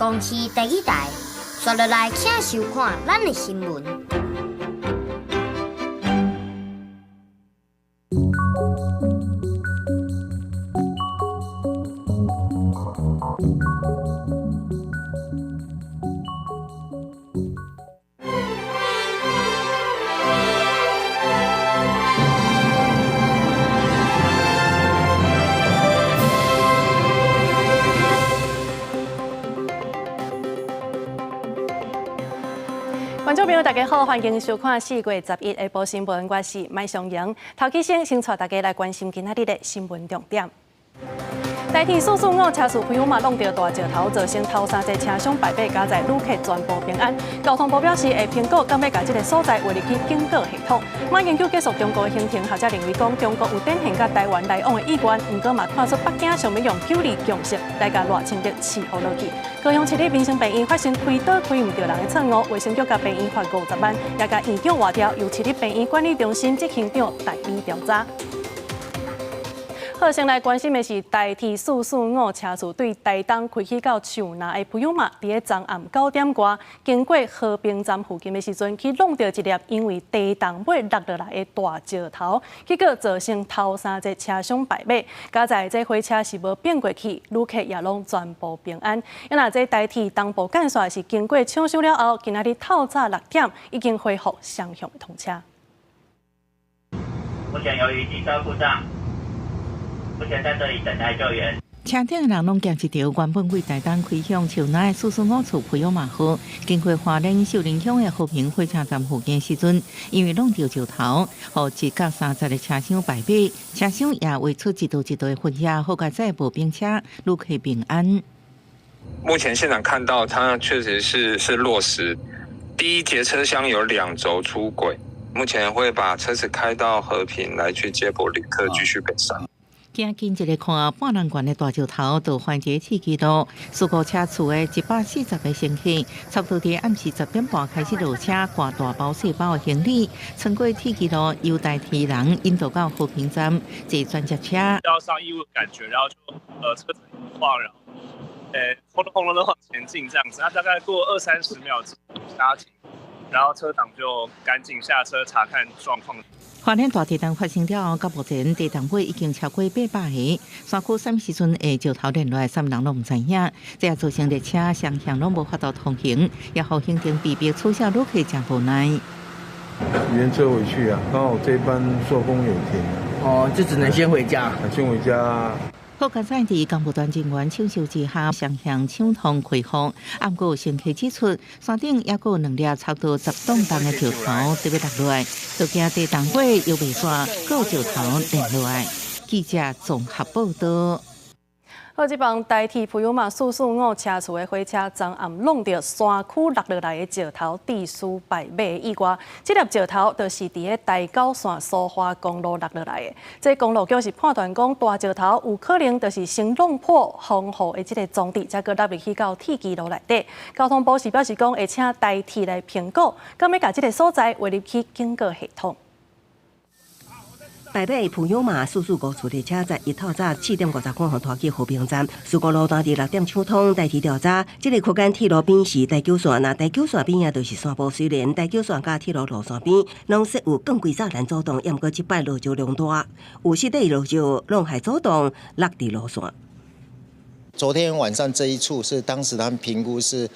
公視第二台，紲落來請收看咱的新聞。觀眾朋友，大家好，歡迎收看4月11下晡新聞，我是麥尚瑩。頭起先，先帶大家來關心今仔日的新聞重點。台鐵445車次朋友嘛弄著大石頭，造成頭三節車廂敗馬，佳哉旅客全部平安。交通部表示會評估，敢欲共這个所在劃入去警告系統。馬英九結束中國行程，學者認為講中國有展現佮台灣來往的意願，毋過嘛看出北京想欲用九二共識來共賴清德飼予落去。高雄市立民生病院發生開刀開毋著人的錯誤，衛生局共病院罰50萬，也共院長換掉，由市立病院管理中心執行長代理調查。好，先來關心的是台鐵445車次對台東開去到樹林的普悠瑪，佇咧昨暗9點外，經過和平站附近的時陣，去挵著一粒因為地動尾落落來的大石頭，結果造成頭三節車廂敗馬。佳哉這火車是無變過去，旅客也攏全部平安。啊若這台鐵東部幹線是經過搶修了後，今仔日透早6點已經恢復雙向通車。目前由於機車故障。目前在這裡等待救援。車頂的人攏驚一著，原本對台東開向樹林445次普悠瑪號，經過花蓮秀林鄉的和平火車站附近時陣，因為挵著石頭，予一甲三節的車廂敗馬，車廂也畫出一道一道的痕跡，好佳哉無變車，旅客平安。目前現場看到，它確實是落石。第一節車廂有兩軸出軌，目前會把車子開到和平來去接駁旅客，繼續北上。驚緊一个看半人懸的大石頭，就橫佇鐵枝路，事故車次的140個乘客，差不多佇暗時10點半開始落車，掛大包細包的行李，穿過鐵枝路，由台鐵人引導到和平站坐轉接車。腰上異物感覺，然後就車子一晃，然後轟隆轟隆的往前進，這樣子。那大概過二三十秒剎停，然後車長就趕緊下車查看狀況。花蓮大地震發生了後，到目前地動尾已經超過800个。山區啥物時陣會石頭連落來，啥物人攏毋知影。這也造成列車雙向攏無法度通行，也予行程被迫取消旅客誠無奈。原車回去啊，剛好這班壽豐也停。哦，就只能先回家。先回家。好佳哉佇工部團人員搶修之下，雙向暢通開放。毋過有乘客指出，山頂猶閣有兩粒差不多10公重的石頭佇欲落落來，就驚地動火猶袂煞，閣有石頭連落來。記者綜合報導。好，這班台鐵普悠瑪445車次的火車，昨暗挵著山區落落來的石頭，致使敗馬的意外。這粒石頭就是佇咧台九線蘇花公路落落來的。這公路局是判斷講，大石頭有可能就是先弄破防護的這个裝置，才閣落入去到鐵枝路內底。交通部是表示講，會請台鐵來評估，敢欲共這个所在劃入去警告系統。台北普悠瑪445次列車在一透早7點50分予拖去和平站，事故路段佇6點搶通，台鐵調查，這个區間鐵路邊是台九線，若台九線邊仔就是山坡，雖然台九線佮鐵路路線邊攏設有鋼規柵欄阻擋，猶毋過這擺落石量大，有實際落石攏害阻擋落佇路線。昨天晚上這一處是當時他們評估是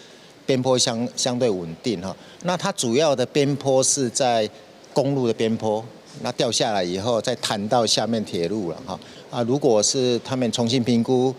邊坡相對穩定哈，那它主要的邊坡是在公路的邊坡。那掉下來以後，再彈到下面鐵路了哈。啊，如果是他們重新評估，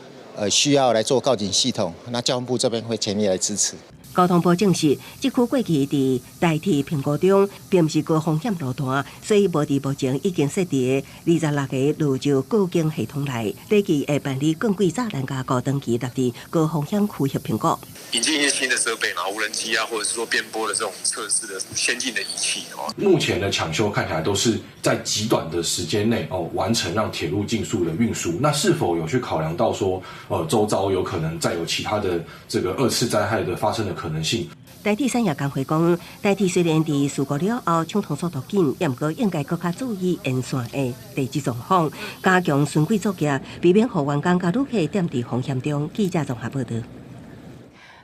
需要來做告警系統，那交通部這邊會全力來支持。交通部證實，這區過去佇台鐵評估中，並毋是高風險路段，所以無佇目前已經設置的26个落石告警系統內，短期會辦理鋼軌柵欄佮高登機納佇高風險區域評估。引進一些新的設備，然後無人機啊，或者是說邊坡的這種測試的先進的儀器哦。目前的搶修看起來都是在極短的時間內哦完成，讓鐵路盡速的運輸。那是否有去考量到說，周遭有可能再有其他的這個二次災害的發生的可能性？台鐵產業工會講，台鐵雖然佇事故了後搶通速度緊，猶毋過應該閣較注意沿線的地質狀況，加強巡軌作業，避免予員工佮旅客踮佇風險中。記者綜合報導。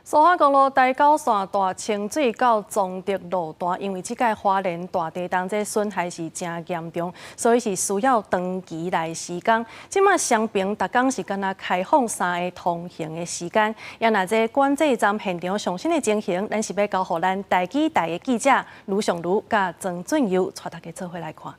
蘇花公路台九線大清水到彰德路段，因為這擺花蓮大地動這損害是誠嚴重，所以是需要長期來施工。這馬雙爿逐工是干焦開放三个通行的時間。也若這管制站現場上新的情形，咱是欲交予咱台記台的記者盧尚如佮曾俊佑帶大家做伙來看。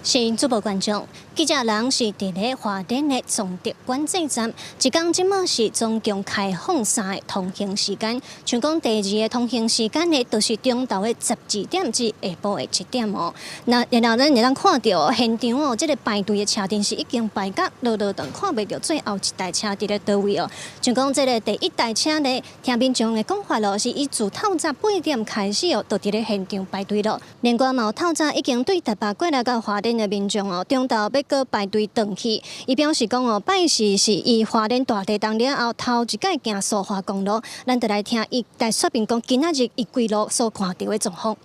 是主播觀眾，記者人是佇咧花蓮的彰德管制站，一工這馬是總共開放三个通行時間。像講第二個通行時間呢，就是中晝的12點至下晡的7點哦。那然後咱會當看著現場哦，這个排隊的車陣是已經排甲落落長，看袂著最後一台車佇咧佗位哦。像講這个第一台車呢，聽民眾的講法咯，是伊自透早8點開始哦，就佇咧現場排隊咯。另外嘛有透早已經對台北過來到花蓮的民眾哦，中晝欲閣排隊轉去，伊表示講哦，拜四是伊花蓮大地動了後頭一擺行蘇花公路，咱就來聽伊來說明講今仔日伊規路所看著的狀況。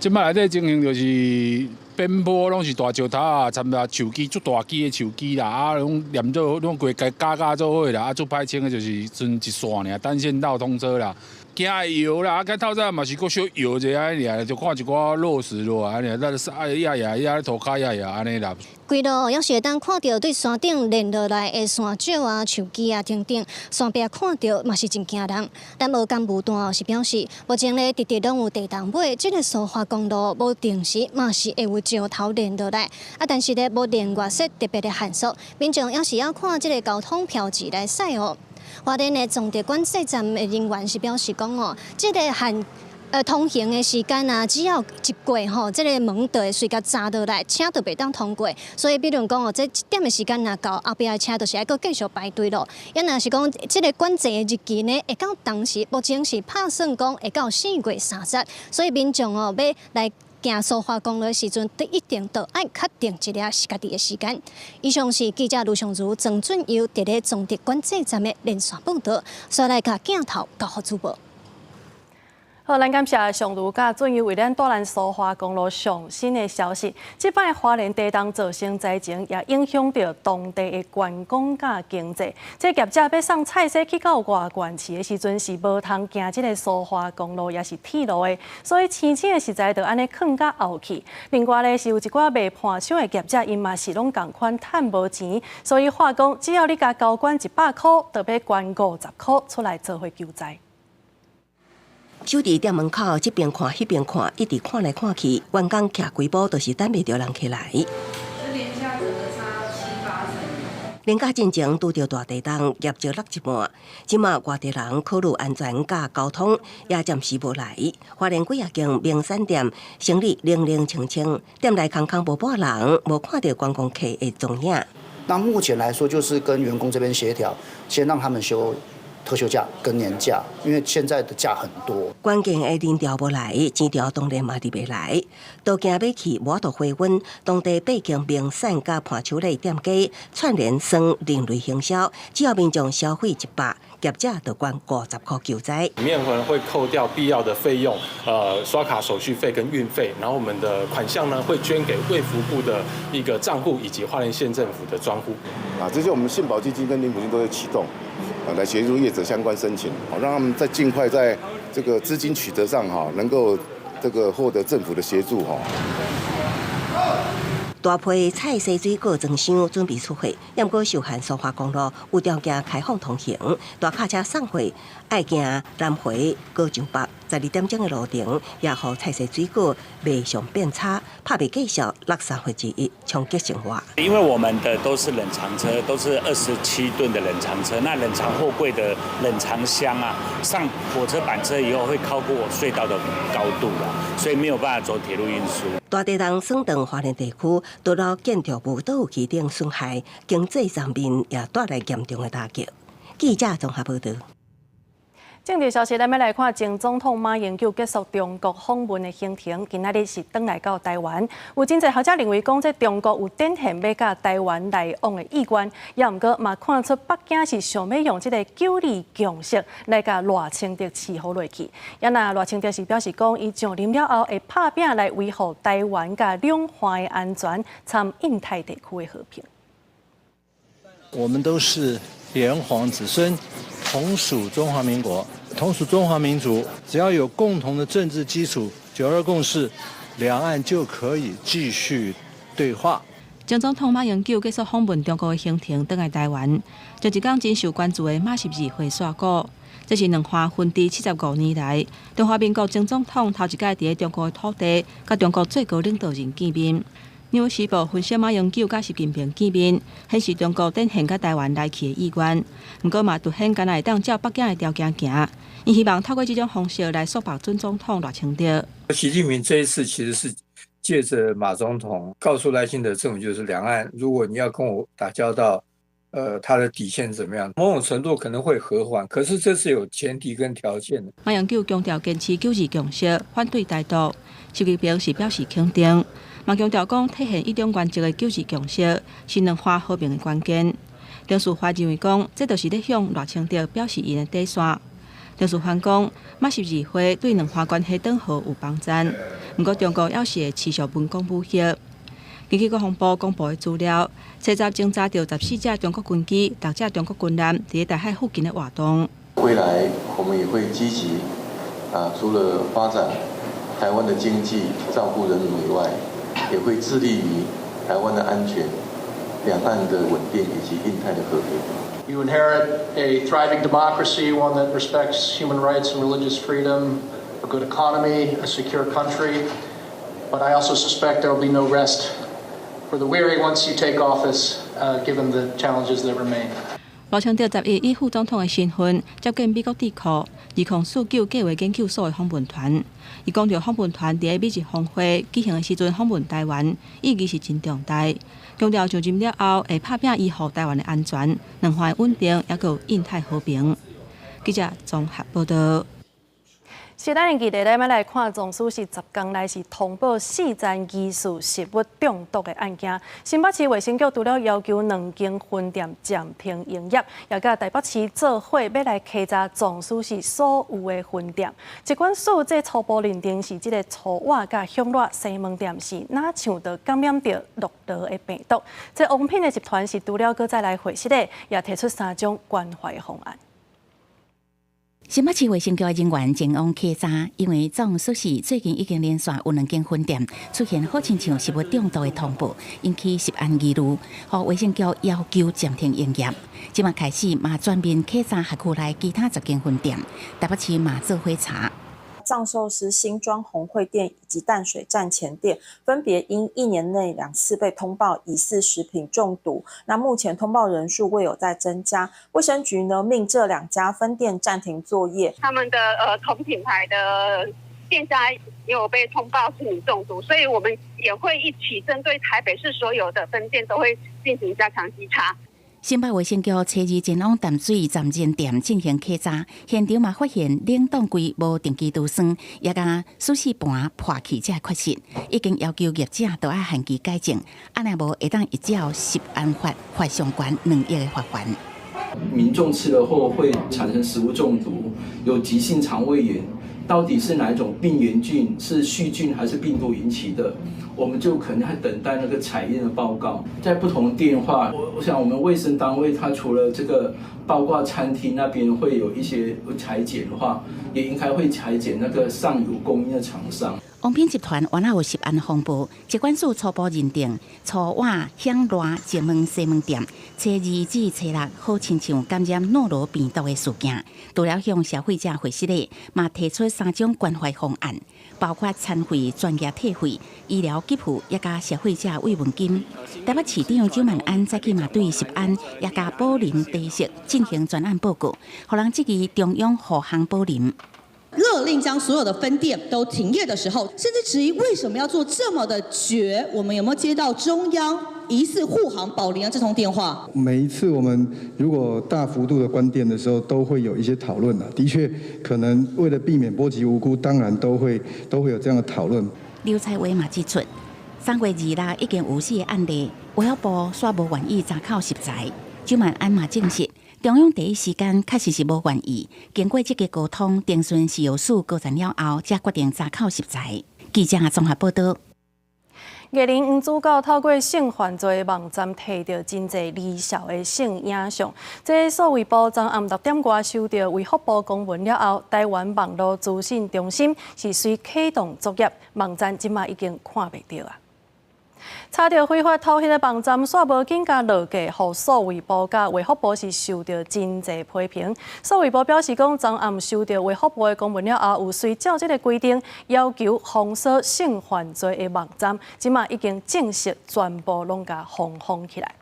這擺內底情形就是邊坡攏是大石頭啊，摻雜樹枝足大枝的樹枝啦，啊，攏連做攏規个加加做伙啦，啊，足歹清的就是賰一線爾，單線道通車啦。驚會搖啦，啊，較透早嘛是閣小搖一下按呢爾，就看一寡落石落來按呢，咱啊壓壓壓塗跤壓壓按呢啦。規路猶是會當看著對山頂連落來的山石啊、樹枝啊等等，山壁看著嘛是真驚人。但無工務段是表示，目前咧直直攏有地動尾，這个蘇花公路無定時嘛是會有石頭連落來，啊，但是咧無另外設特別的限速，民眾猶是要看這个交通標誌來駛哦。花蓮的彰德管制站的人員是表示講哦，這个限通行的時間啊，只要一過吼，這个門就會隨共閘落來，車就袂當通過。所以，比如講哦，這1點的時間若到，後壁的車就是愛閣繼續排隊咯。也若是講，這个管制的日期呢，會到當時目前是拍算講會到4月30，所以民眾哦，欲來行蘇花公路的時陣，都一定都愛確定一下是家己的時間。以上是記者盧尚如、曾俊佑佇咧彰德管制站的連線報導，煞來共鏡頭交予主播。好，咱感謝尚如佮俊佑為咱帶來蘇花公路上新的消息。這擺花蓮地動造成災情，也影響著當地的觀光佮經濟。這業者欲送菜蔬去到外縣市的時陣，是無通行這个蘇花公路，也是鐵路的，所以生鮮的食材就按呢囥佮後去。另外咧，是有一寡賣伴手的業者，𪜶嘛是攏仝款趁無錢，所以話講，只要你共交捐100箍，就欲捐50箍出來做伙救災。守佇店門口，這邊看，彼邊看，一直看來看去，員工徛幾步都是等袂著人起來。連假進前拄著大地動，業績落一半。這馬外地人考慮安全佮交通，也暫時無來。花蓮幾仔間名產店生意冷冷清清，店內空空無半人，無看著觀光客的蹤影。那目前來說，就是跟員工這邊協調，先讓他們休特休假跟年假，因為現在的假很多。關鍵的人潮無來，錢潮當然嘛入袂來。都驚欲去，無法度回溫。當地八間名產佮伴手禮店家串聯耍另類行銷，只要民眾消費100，業者就捐50箍救災。裡面可能會扣掉必要的費用，刷卡手續費跟運費，然後我們的款項呢會捐給衛福部的一個賬戶以及花蓮縣政府的專戶。啊，這些我們信保基金跟林輔金都會啟動。啊，來協助業者相關申請，好，讓他們在盡快在這個資金取得上，哈，能夠這個獲得政府的協助，哈。大批菜蔬水果裝箱準備出貨，毋過受限蘇花公路有條件開放通行，大卡車送貨愛行南迴閣上北12點鐘的路程，也予菜蔬水果賣相變差，拍賣繼續落1/3衝擊生活。因為我們的都是冷藏車，都是27噸的冷藏車，那冷藏貨櫃的冷藏箱啊，上火車板車以後會超過隧道的高度啦，所以沒有辦法走鐵路運輸。大地動損斷花蓮地區，除了建築物都有起頂損害，經濟上面也帶來嚴重的打擊。記者綜合報導。政治消息，咱欲來看前總統馬英九結束中國訪問的行程，今仔日是轉來到台灣。有真濟學者認為講，這中國有展現欲佮台灣來往的意願，也毋過嘛看出北京是想欲用這个九二共識來共賴清德飼予落去。也若賴清德是表示講，伊上任了後會拍拚來維護台灣佮兩岸的安全，參印太地區的和平。我們都是。炎黃子孫，同屬中華民國，同屬中華民族，只要有共同的政治基礎，九二共識，兩岸就可以繼續對話。前總統馬英九結束訪問中國的行程，轉來台灣，這一工真受關注的馬習二會煞鼓，這是兩岸分治75年來，中華民國前總統頭一擺佇咧中國的土地，佮中國最高領導人見面。紐約時報分析馬英九佮習近平見面，顯示中國展現佮台灣來去的意願。毋過嘛，凸顯敢若會當照北京的條件行，伊希望透過這種方式來束縛準總統賴清德。習近平這一次其實是借着馬總統告訴賴清德政府，就是兩岸如果你要跟我打交道，他的底線怎麼樣？某種程度可能會和緩，可是這是有前提跟條件的。馬英九強調堅持九二共識，反對台獨。習近平是表示肯定，嘛強調講體現一中原則的九二共識是兩岸和平的關鍵。鄭樹懷認為講，這就是咧向賴清德表示𪜶的底線。鄭樹帆講，馬習二會對兩岸關係轉好有幫助，毋過中國猶是會持續文攻武嚇。根據國防部公布的資料，初十偵查著14架中國軍機、6隻中國軍艦佇咧台海附近的活動。未來我們也會積極啊，除了發展台灣的經濟、照顧人民以外，也會致力於台灣的安全、兩岸的穩定以及印太的和平。 You inherit a thriving democracy, one that respects human rights and religious freedom, a good economy, a secure country. But I also suspect there will be no rest for the weary once you take office, given the challenges that remain. 賴清德11以副總統的身份接見美國智庫2049計畫研究所的訪問團。伊講著訪問團佇咧美日峰會舉行的時陣訪問台灣，意義是真重大。強調上任了後會拍拚維護台灣的安全、兩岸的穩定，抑閣有印太和平。記者綜合報道。是咱記得咧，欲來看藏壽司10工內是通報四宗疑似食物中毒的案件。新北市衛生局除了要求兩間分店暫停營業，也佮台北市做伙欲來稽查藏壽司所有的分店。疾管署這初步認定是這个粗活佮享樂西門店是若像著感染著諾羅的病毒。這王品的集團是除了閣再來回釋的，也提出三種關懷方案。新北市衛生局的人員前往稽查，因為藏壽司最近已經連續有兩間分店出現好親像食物中毒的通報，引起食安疑慮，予衛生局要求暫停營業。這馬開始嘛全面稽查轄區內其他10間分店，台北市嘛做伙查。藏壽司新莊宏匯店以及淡水站前店，分別因一年內兩次被通報疑似食品中毒。那目前通報人數未有再增加。衛生局呢命這兩家分店暫停作業。他們的同品牌的店家也有被通報食品中毒，所以我們也會一起針對台北市所有的分店都會進行加強稽查。新北衛生局初二前往淡水站前店進行稽查，現場嘛發現冷凍櫃無定期除霜，也共壽司盤破去這個缺失，已經要求業者都愛限期改正，按呢無會當依照食安法罰上懸2億的罰鍰。民眾吃了後會產生食物中毒，有急性腸胃炎，到底是哪一種病原菌，是細菌還是病毒引起的？我們就可能還等待那個採驗的報告。在不同電話，我想我們衛生單位，它除了這個包括餐廳那邊會有一些採檢的話，也應該會採檢那個上游供應的廠商。王品集團原來有食安風暴，疾管署初步認定，粗活享樂前門西門店，初二至初六好親像感染諾羅病毒的事件，除了向消費者回釋的，嘛提出三種關懷方案，包括餐費全額退費、醫療給付，也佮消費者慰問金。台北市長蔣萬安早起嘛對食安也佮寶林茶食進行專案報告，予人質疑中央護航寶林。勒令將所有的分店都停業的時候，甚至質疑為什麼要做這麼的絕？我們有沒有接到中央疑似護航寶林的這通電話？每一次我們如果大幅度的關店的時候，都會有一些討論的。的確，可能為了避免波及無辜，當然都會有這樣的討論。劉彩薇嘛指出，3月26已經有四個案例，衛福部煞無願意查扣食材。蔣萬安嘛證實，中央第一時間確實是無願意，經過積極溝通，徵詢食藥署高層了後，才決定查扣食材。記者綜合報道。藝人黃子佼透過性犯罪網站提著真濟離校的性影像，這數位部昨暗6點外收著衛福部公文了後，台灣網路資訊中心是隨啟動作業，網站這馬已經看袂著啊。查著非法偷翕的網站，煞無緊共落架，予數位部佮衛福部是受著真濟批評。數位部表示講，昨暗收著衛福部的公文了後，有隨照這个規定要求封鎖性犯罪的網站，這馬已經正式全部攏共封封起來。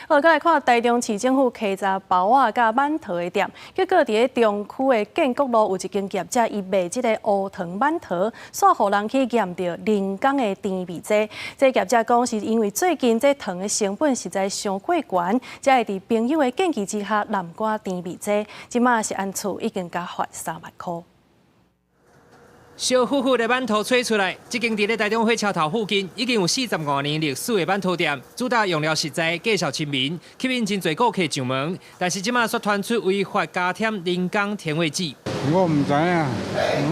好，閣來看台中市政府稽查包仔佮饅頭的店，結果佇咧中區的建國路有一間業者，伊賣這个烏糖饅頭，煞予人去驗著人工的甜味劑。這業者講，是因為最近這糖的成本實在傷過懸，才會佇朋友的建議之下濫加甜味劑。這馬食安處已經共罰3萬箍。燒呼呼的饅頭吹出來，這間佇咧台中火車頭附近已經有45年歷史的饅頭店，主打用料實在，價數親民，吸引真濟顧客上門。但是這馬煞傳出違法加添人工甜味劑。我毋知影，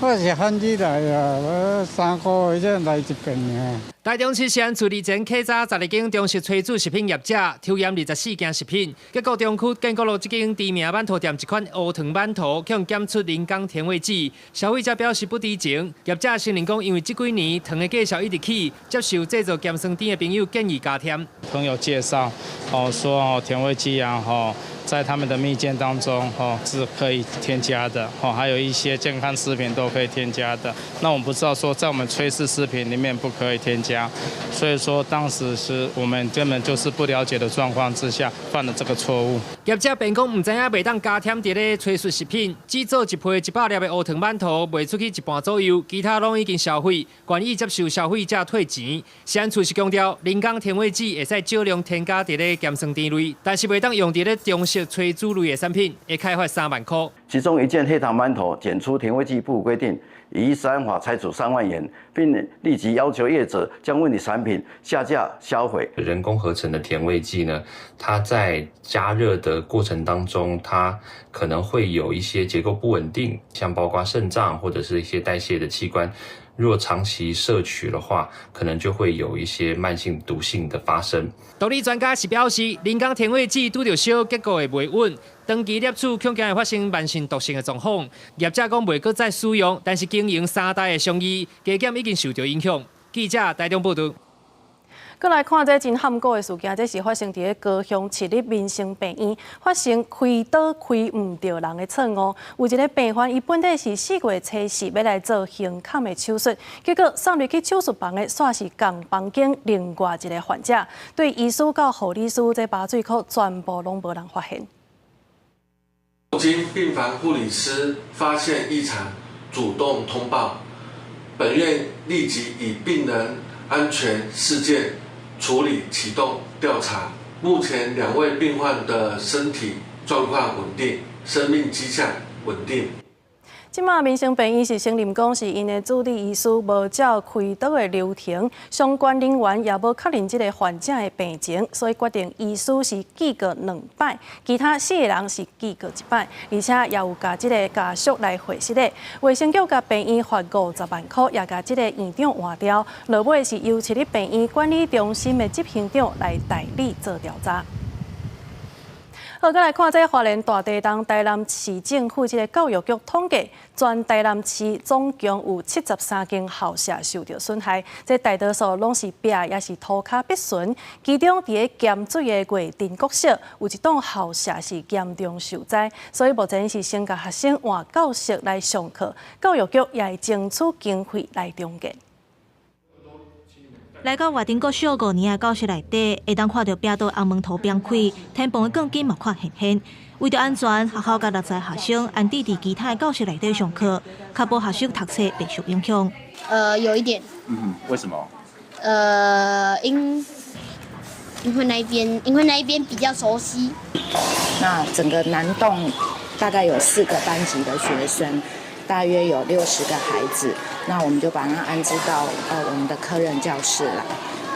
我是罕日來啊，我3個月才來一遍爾。台中市食安處日前稽查12間中式炊煮食品業者，抽驗24件食品，結果中區建國路這間知名饅頭店一款烏糖饅頭，予檢出人工甜味劑，消費者表示不知情。業者承認講，因為這幾年糖的價數一直起，接受製造鹹酸甜的朋友建議加添。朋友介紹，哦說哦甜味劑啊，吼在他們的蜜餞當中，吼是可以添加的，吼還有一些健康食品都可以添加的。那我們不知道說在我們炊事食品裡面不可以添加。所以說當時是我們根本就是不了解的狀況之下犯了這個錯誤。業者辯講毋知影袂當加添佇咧炊事食品，只做一批100粒的烏糖饅頭賣出去一半左右，其他攏已經銷毀，願意接受消費者退錢。食安處是強調，人工甜味劑會使少量添加佇咧鹹酸甜類，但是袂當用佇咧中式炊煮類的產品，會開罰3萬箍。其中一件黑糖饅頭檢出甜味劑不符規定，依食安法裁處3萬元，並立即要求業者將問題產品下架銷毀。人工合成的甜味劑呢，它在加熱的過程當中，它可能會有一些結構不穩定，像包括腎臟或者是一些代謝的器官，若長期攝取的話，可能就會有一些慢性毒性的發生。毒理專家是表示，人工甜味劑拄著燒，結構會袂穩，長期攝取恐驚會發生慢性毒性的狀況。業者講袂閣再使用，但是經營三代的生意，加減已經受著影響。記者台中報導。閣來看這真譀古的事件，這是發生佇咧高雄市立民生病院，發生開刀開毋著人的錯誤。有一个病患，伊本底是4月初4欲來做胸坎的手術，結果送入去手術房的，煞是仝房間另外一个患者。對醫師到護理師，這麻醉科全部攏無人發現。經病房護理師發現異常，主動通報，本院立即以病人安全事件處理啟動調查，目前兩位病患的身體狀況穩定，生命跡象穩定。這馬民生病院是承認講是𪜶的主治醫師無照開刀的流程，相關人員也無確認這个患者的病情，所以決定醫師是記過兩擺，其他四个人是記過一擺，而且也有共這个家屬來回釋的。衛生局共病院罰50萬箍，也共這个院長換掉，落尾是由市立病院管理中心的執行長來代理做調查。好，閣來看這花蓮大地動，台南市政府這个教育局統計，全台南市總共有73間校舍受著損害，這大多數攏是壁抑是塗跤篦損。其中佇咧鹹水的月田國小，有一棟校舍是嚴重受災，所以目前是先共學生換教室來上課。教育局也會爭取經費來重建。來到月田國小五年的教室內底，會當看著壁倒紅門塗崩開，天棚的鋼筋嘛看現現。為著安全，學校共60學生安置佇其他的教室內底上課，確保學生讀冊袂受影響。有一點。嗯，為什麼？因為那一邊比較熟悉。那整個南棟大概有四個班級的學生，大約有60個孩子，那我們就把他安置到我們的科任教室來，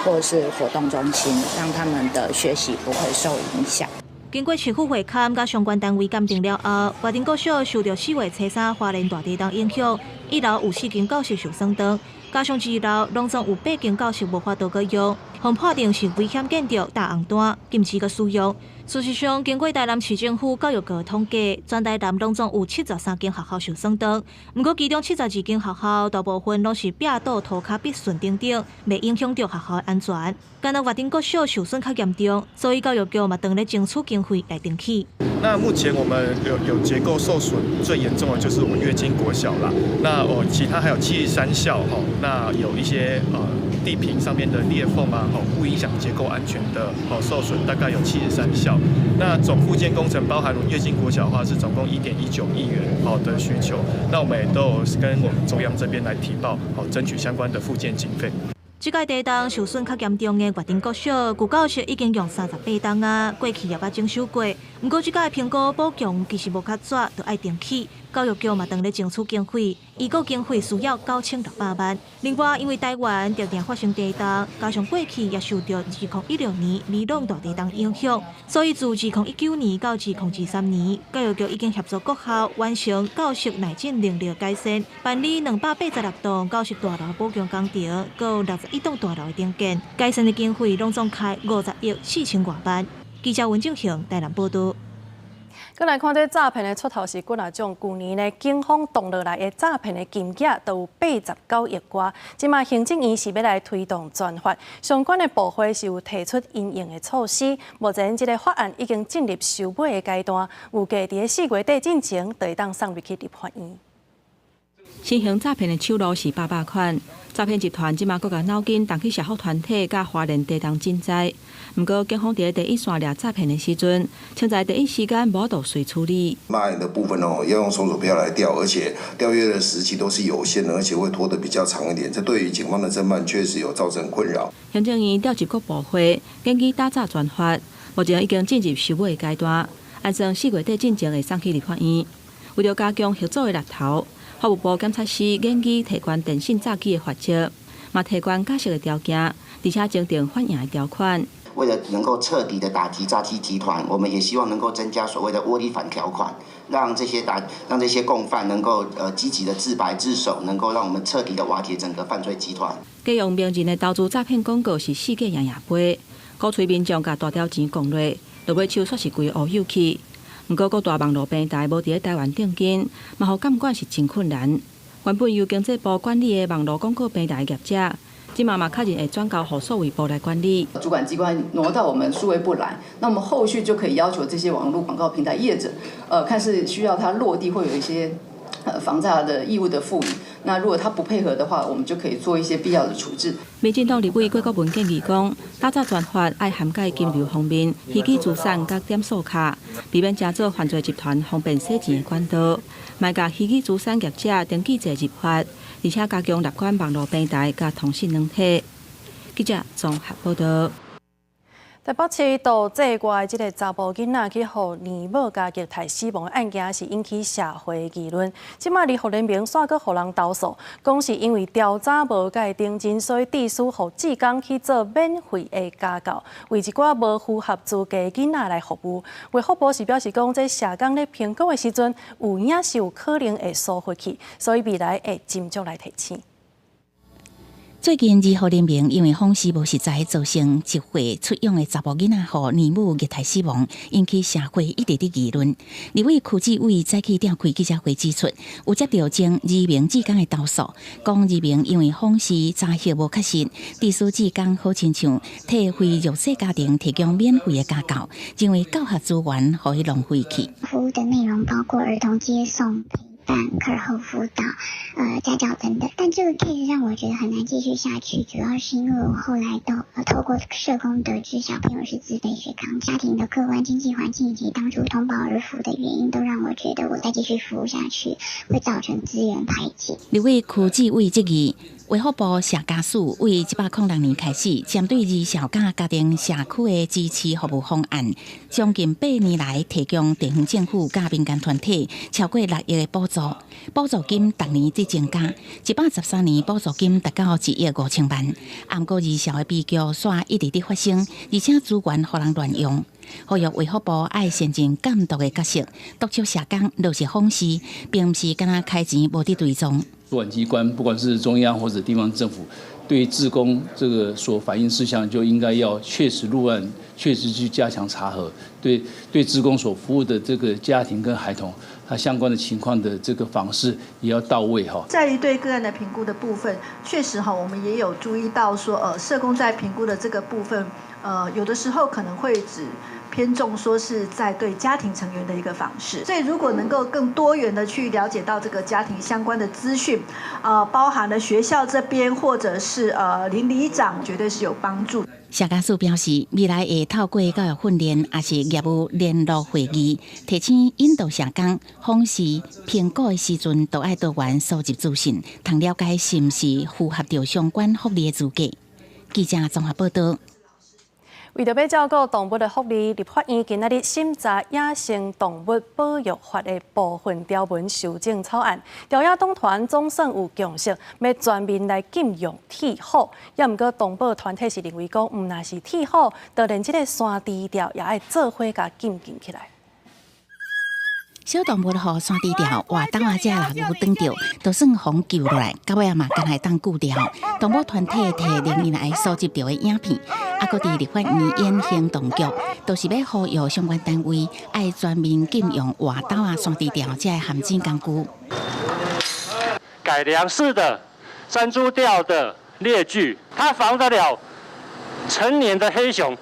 或者是活動中心，讓他們的學習不會受影響。經過市府會勘佮相關單位鑑定了後，月田國小受著4月初三花蓮大地動影響，一樓有四間教室受損斷，加上二樓攏總有八間教室無法度閣用，予判定是危險建築大紅單，禁止閣使用。事實上，經過台南市政府教育局統計，全台南攏總有73間學校受損斷，毋過其中72間學校大部分攏是壁倒塗跤必損等等，袂影響著學校的安全。干焦月頂國小受損較嚴重，所以教育局嘛當咧爭取經費來重起。那目前我們有結構受損最嚴重的就是我們躍進國小啦。那哦，其他還有73校哈，那有一些地坪上面的裂縫啊，吼不影響結構安全的哦受損，大概有73校。那總復建工程包含躍進國小的話，是總共1.19億元好的需求。那我們也都有跟我們中央這邊來提報，好爭取相關的復建經費。這屆地動受損較嚴重的月頂國小，舊教室已經用38冬啊，過去也捌整修過。毋過這屆評估補強其實無較濟，就愛重起。教育局嘛當咧爭取經費，預估經費需要9600萬。另外，因為台灣常常發生地動，加上過去也受著2016年美濃大地動影響，所以自2019年到2023年，教育局已經協助各校完成教室耐震能力改善，辦理286棟教室大樓補強工程，閣有61棟大樓的重建，改善的經費攏總開50億4千外萬。記者溫正雄台南報導。閣來看這詐騙的出頭是幾若種，舊年呢，警方凍落來的詐騙的金額都有89億外。這馬行政院是欲來推動轉發，相關的部會是有提出因應的措施。目前這个法案已經進入收尾的階段，預計佇4月底進前就會當送入去立法院。新型詐騙的手路是百百款，詐騙集團這馬閣共腦筋動去社福團體佮花蓮地動賑災。毋過，警方佇咧第一線掠詐騙的時陣，卻在第一時間無法度隨處理。 LINE 的部分哦，要用搜索票來調，而且調閱的時期都是有限的，而且會拖得比較長一點。這對於警方的偵辦確實有造成困擾。行政院調集各部會，研擬打詐專法，目前已經進入收尾階段，按算4月底進前會送去立法院。為著加強合作的力頭，法務部檢察司研擬提懸電信詐欺的罰則，嘛提懸假釋的條件，而且增訂反營的條款。為了能夠徹底的打擊詐欺集團，我們也希望能夠增加所謂的窩裡反條款，讓這些共犯能夠積極的自白自首，能夠讓我們徹底的瓦解整個犯罪集團。假用名人的投資詐騙廣告是世界樣樣飛，鼓吹民眾共大條錢摃落，落尾手煞是規個烏有去。毋過各大網路平台無佇咧台灣定金，嘛予監管是真困難。原本由經濟部管理的網路廣告平台業者，這馬嘛確認會轉交予數位部來管理。主管機關挪到我們數位部來，那我們後續就可以要求這些網絡廣告平台業者，看是需要它落地會有一些防詐的義務的賦予。那如果他不配合的話，我們就可以做一些必要的處置。民進黨立委郭國文建議講，打詐專法愛涵蓋金流方面、虛擬資產佮點數卡，避免成做犯罪集團方便洗錢的管道。莫共虛擬資產業者登記制入法，而且加強納管網路平台佮通訊軟體。記者綜合報導。台北市杜債外這个查埔囡仔去予年母共虐待死亡的案件，是引起社會議論。這馬兒福聯盟煞閣予人投訴，講是因為調查無蓋認真，所以致使予志工去做免費的家教，為一寡無符合資格的囡仔來服務。衛福部是表示講，這社工咧評估的時陣，有影是有可能會疏忽去，所以未來會斟酌來提醒。最近，兒福聯盟因為訪視無實在，造成一歲出養的查埔囡仔予年母虐待死亡，引起社會一直佇議論。立委柯志偉早起召開記者會指出，有接著前兒民志工的投訴，講兒民因為訪視查核無確實，致使志工好親像替非弱勢家庭提供免費的家教，認為教學資源予伊浪費去。服務的內容包括兒童接送、陪伴、課後輔導、家教等等，但這個 case 讓我覺得很難繼續下去，主要是因為我後來都透過社工得知小朋友是自費學康，家庭的客觀經濟環境以及當初通報兒福的原因，都讓我覺得我再繼續服務下去會造成資源排擠。立委柯志偉質疑，衛福部社家署對106年開始，針對兒少佮家庭社區的支持服務方案，將近8年來提供地方政府佮民間團體超過6億的補助，補助金逐年佇增加，113年補助金達到1億5千萬。毋過兒少的悲劇煞一直佇發生，而且資源予人亂用。呼籲衛福部愛善盡監督的角色，督促社工落實訪視，並毋是干焦開錢無佇追蹤。主管機關，不管是中央或者地方政府，對於志工這個所反映事項，就應該要確實入案，確實去加強查核，對志工所服務的這個家庭跟孩童，他相關的情況的這個訪視也要到位哈。在於對個案的評估的部分，確實哈，我們也有注意到說，社工在評估的這個部分，有的時候可能會只偏重說是在對家庭成員的一個訪視，所以如果能夠更多元的去了解到這個家庭相關的資訊，包含了學校這邊或者是鄰里長，絕對是有幫助。社家署表示，未來會透過教育訓練，抑是業務聯絡會議，提醒引導社工訪視評估的時陣，都愛多元收集資訊，通了解是毋是符合著相關福利的資格。記者綜合報道。為著欲照顧動物的福利，立法院今仔日審查野生動物保育法的部分條文修正草案，朝野黨團總算有共識，欲全面來禁用鐵斧。也毋過動保團體是認為講，毋但是鐵斧，就連這个山豬釣也愛做伙共禁禁起來。小動物予山豬釣、活豆仔這獵具擋著，就算予救落來，到尾仔嘛干焦會當救著。動保團體提連年來收集著的影片，啊，閣佇立法院演行動劇，都是欲呼籲相關單位愛全面禁用活豆仔、山豬釣這个陷阱工具。改良式的山豬釣的獵具，它防得了成年的黑熊，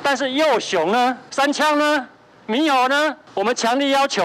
但是幼熊呢？山羌呢？獼猴呢？我們強力要求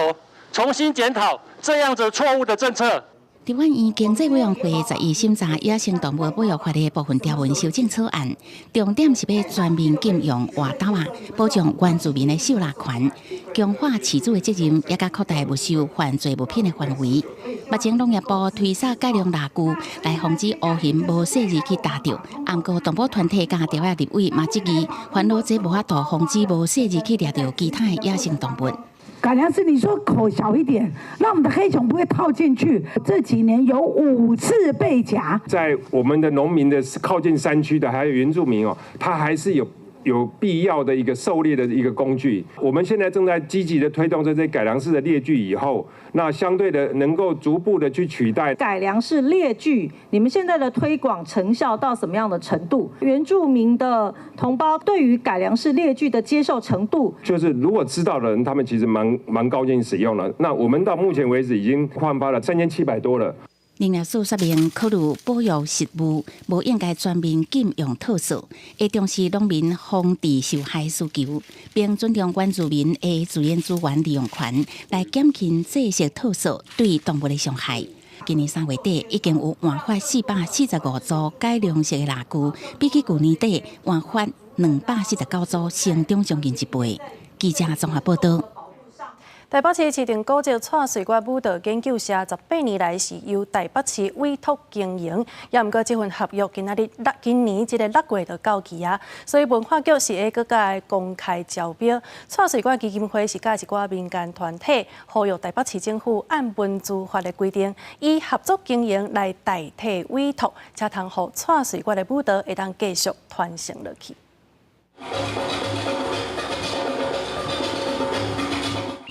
重新檢討這樣子錯誤的政策。立法院經濟委員會11審查野生動物保育法的部分條文修正草案，重點是欲全面禁用活豆仔，保障原住民的狩獵權，強化飼主的責任，也佮擴大沒收犯罪物品的範圍。目前農業部推捒改良獵具來防止烏熊無細膩去踏著，毋過動保團體佮朝野立委嘛質疑，煩惱這無法度防止無細膩去掠著其他的野生動物。改良是你說口小一點，讓我們的黑熊不會套進去。這幾年有5次被夾。在我們的農民的靠近山區的，還有原住民哦，他還是有必要的一個狩獵的一個工具。我們現在正在積極的推動這些改良式的獵具，以後那相對的能夠逐步的去取代改良式獵具。你們現在的推廣成效到什麼樣的程度？原住民的同胞對於改良式獵具的接受程度，就是如果知道的人，他們其實蠻高興使用了。那我們到目前為止已經換發了3700多了。農業署說明，考慮保育實務，無應該全面禁用套索，會重視農民防治受害需求，並尊重原住民的自然資源利用權，來減輕制式套索對動物的傷害。今年3月底已經有換發445組改良式的獵具，比起舊年底換發249組，成長將近一倍。記者綜合報道。台北市市定古蹟蔡瑞月舞蹈研究社18年來是由台北市委託經營，也毋過這份合約今仔日六今年這个6月就到期啊，所以文化局是會閣共公開招標。蔡瑞月基金會是佮一寡民間團體呼籲台北市政府按文資法的規定，以合作經營來代替委託，才通予蔡瑞月的舞蹈會當繼續傳承落去。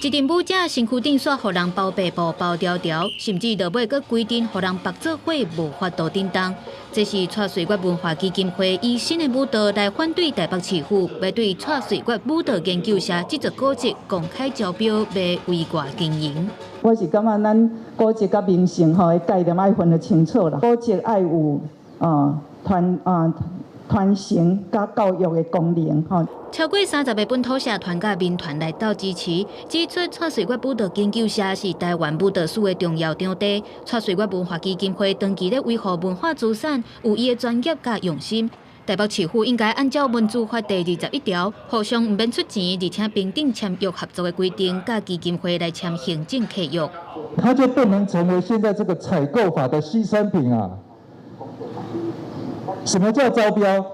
一陣舞者身軀頂煞予人包白布包牢牢，甚至落尾閣規定予人縛做伙無法度振動。這是蔡瑞月文化基金會以新的舞蹈來反對台北市府，欲對蔡瑞月舞蹈研究社這座古蹟公開招標，欲委外經營。我是感覺咱古蹟佮名勝吼的概念愛分得清楚啦，古蹟愛有傳承佮教育的功能吼。超過30个本土社團佮民團來鬥支持，指出蔡瑞月舞蹈研究社是台灣舞蹈史的重要場地。蔡瑞月文化基金會長期咧維護文化資產，有伊的專業佮用心。台北市府應該按照文資法第21條，互相毋免出錢，而且平等簽約合作的規定，佮基金會來簽行政契約。它就不能成為現在這個採購法的犧牲品啊！什麼叫招標？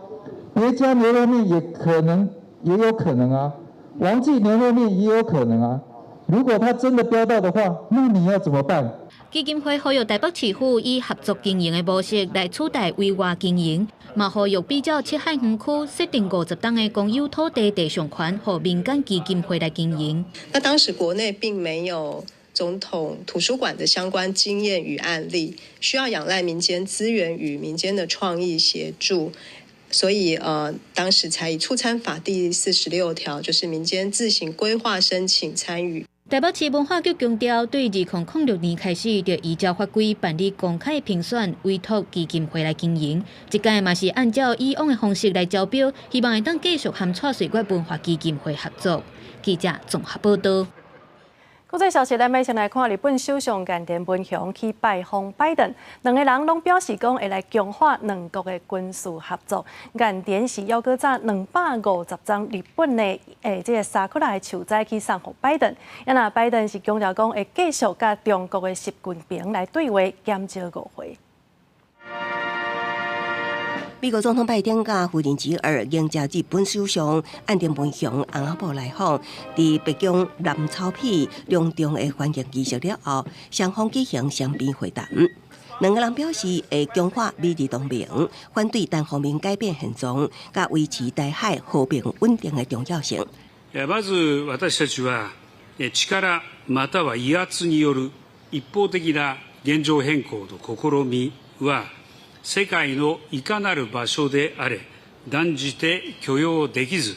別家牛肉麵也可能，也有可能啊，王記牛肉麵也有可能啊。如果他真的標到的話，那你要怎麼辦？基金會呼籲台北市府以合作經營的模式來取代委外經營，嘛呼籲比照七海園區設定50棟的公有土地地上權，予民間基金會來經營。那當時國內並沒有總統圖書館的相關經驗與案例，需要仰賴民間資源與民間的創意協助，所以當時才以促參法第46條，就是民間自行規劃申請參與。台北市文化局強調，對2006年開始，就依照法規辦理公開評選，委託基金會來經營。這屆嘛是按照以往的方式來招標，希望會當繼續和蔡穗月文化基金會合作。記者綜合報道。國際消息，咱馬上來看日本首相岸田文雄去拜訪拜登，兩个人攏表示講會來強化兩國的軍事合作。岸田是猶閣紮250張日本的這个桜的樹栽去送予拜登，啊若拜登是強調講會繼續佮中國的習近平來對話，減少誤會。美國總統拜登佮夫人吉爾迎接日本首相岸田文雄翁仔某來訪，佇白宮藍草皮隆重的歡迎儀式了後，雙方舉行雙邊會談。兩个人表示會強化美日同盟，反對單方面改變現狀，佮維持台海和平穩定的重要性。まず私たちは力または威圧による一方的な現状変更の試みは世界のいかなる場所であれ斷じて許容できず、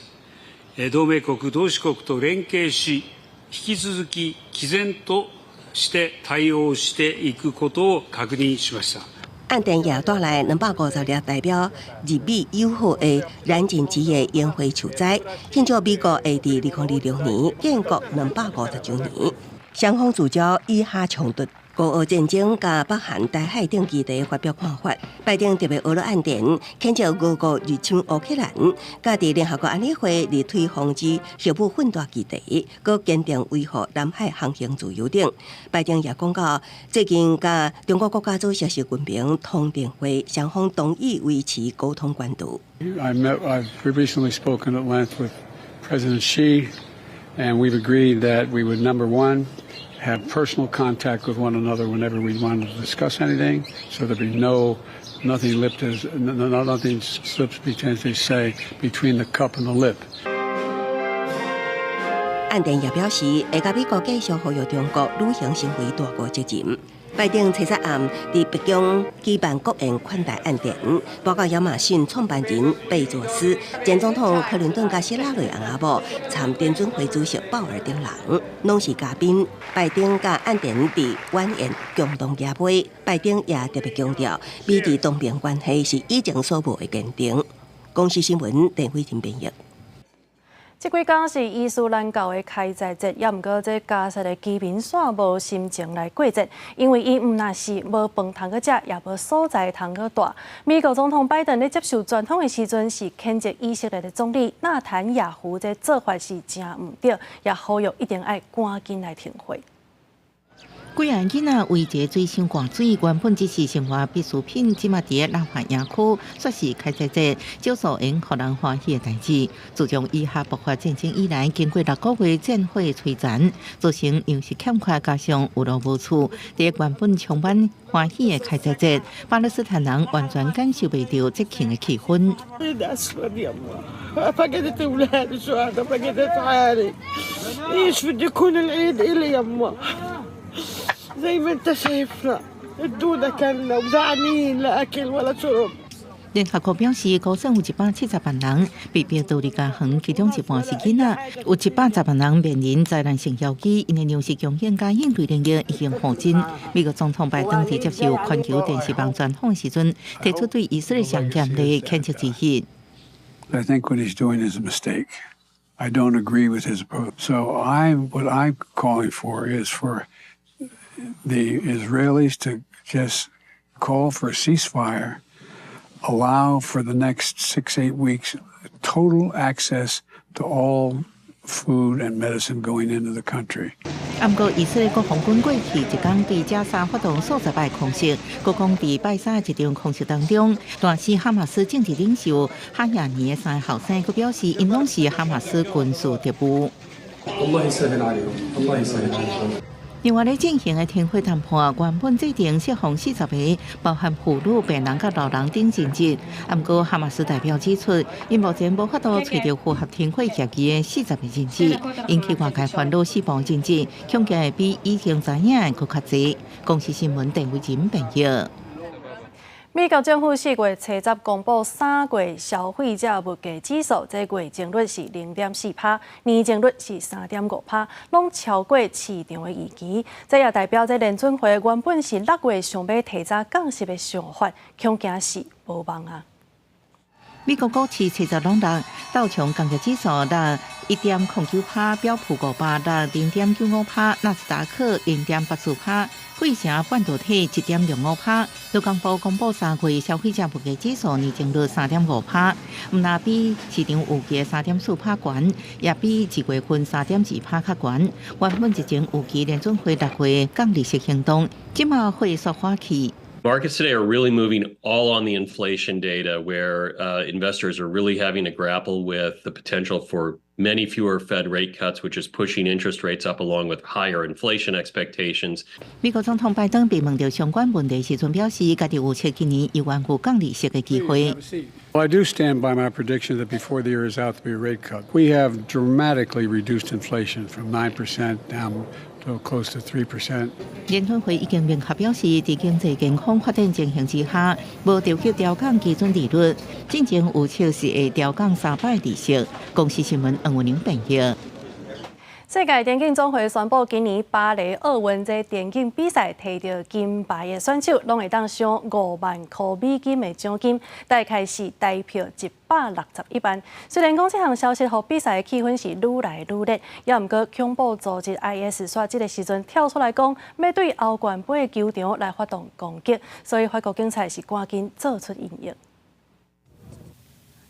同盟國同志國と連携し、引き続き毅然として対応していくことを確認しました。岸田也帶來250粒代表日美友好的藍靭枝的櫻花樹栽，慶祝美國會佇2026年建國250週年。雙方聚焦以哈衝突、烏俄戰爭佮北韓台海等議題發表看法。拜登特別呵咾岸田，譴責俄國入侵烏克蘭，佮佇聯合國安理會力推防止核武混大議題，閣堅定維護南海航行自由等。拜登也講到，最近佮中國國家主席習近平通電話，雙方同意維持溝通管道。 I've recently spoken at length with President Xi, and we've agreed that we would, number one, have personal contact with one another whenever we want to discuss anything, so there'd be no nothing lipped as nothing slips between, as they say, between the cup and the lip. 岸田也表示，會佮美國繼續呼籲中國履行身為大國責任。拜登初三暗佇白宮舉辦國宴款待岸田，包括亞馬遜創辦人貝佐斯、前總統克林頓佮希拉蕊翁仔某、參聯準會主席鮑爾等人，攏是嘉賓。拜登佮岸田佇晚宴共同舉杯，拜登也特別強調，美日同盟關係是以前所無的堅定。公視新聞鄧慧婷編譯。這幾工是伊斯蘭教的開齋節，猶毋過這加薩的居民煞無心情來過節，因為𪜶毋但是無飯通去食，也無所在通去蹛。美國總統拜登咧接受專訪的時陣，是譴責以色列的總理納坦雅胡這做法是誠毋對，也呼籲一定愛趕緊來停火。幾个囡仔圍一个水箱灌水，原本只是生活必需品，這馬佇咧拉法營區，煞是開齋節，少數會予人歡喜的代誌。自從以哈爆發戰爭以來，經過6個月戰火的摧殘，造成糧食欠缺，加上有路無厝，佇原本充滿歡喜的開齋節，巴勒斯坦人完全感受袂著節慶的氣氛。 فقدت اولادي شهداء، فقدت عيالي. ايش بده يكون العيد الي يما؟ زي ما انت شايفنا الدودة كلنا وجعانين، لا اكل ولا شرب. 聯合國表示，估算有170萬人被迫逃離家園，其中一半是囡仔，有110萬人面臨災難性危機，𪜶的糧食供應佮應對能力已經耗盡。美國總統拜登佇接受環球電視網專訪的時陣，提出對以色列上嚴厲譴責之意。 I think what he's doing is a mistake. I don't agree with his approach. So what I'm calling for is for the Israelis to just call for a ceasefire, allow for the next 6, 8 weeks total access to all food and medicine going into the country. 毋過以色列國防軍過去一工對加沙發動數十擺空襲，閣講佇拜三一場空襲當中，彈死哈馬斯政治領袖哈亞尼的三个後生，閣表示𪜶攏是哈馬斯軍事特務。另外咧進行的停火談判，原本制定釋放40個，包含婦女、病人佮老人等人質。毋過哈馬斯代表指出，𪜶目前無法度揣著符合停火協議的40個人質，引起外界煩惱死亡人質，恐驚會比以前知影的閣較濟。公視新聞鄧偉仁編譯。美國政府4月初10公布3月消費者物價指數，這月增率是0.4趴，年增率是3.5趴，攏超過市場的預期。這也代表這聯準會原本是6月想欲提早降息的想法，恐驚是無望啊。美國股市初十攏落，道瓊工業指數落1.09趴，標普500落0.95趴，納斯達克0.84趴，費城半導體1.65趴。勞工部公布3月消費者物價指數年增率3.5趴，毋但比市場預期3.4趴懸，也比2月份3.2趴較懸。原本日前預期聯準會6月降利息行動，這馬會煞緩去。 Markets today are really moving all on the inflation data, where investors are really having to grapple with the potential for many fewer Fed rate cuts, which is pushing interest rates up along with higher inflation expectations. 美國總統拜登被問到相關問題時，陣表示，家己預測今年猶原有降利息的機會。 Well, I do stand by my prediction that before the year is out, there'll be a rate cut. We have dramatically reduced inflation from 9% down to close to 3%. 聯準會已經明確表示，佇經濟健康發展情形之下，無調級調降基準利率，進前預測是會調降3擺利息。公視新聞黃文玲編譯。世界田徑總會宣布，今年巴黎奧運這田徑比賽提著金牌的選手，攏會當賞5萬箍美金的獎金，大概是台票161萬。雖然講這項消息，予比賽的氣氛是愈來愈熱，也毋過恐怖組織 IS 煞這个時陣跳出來講，欲對歐冠杯的球場來發動攻擊，所以法國警察是趕緊做出因應。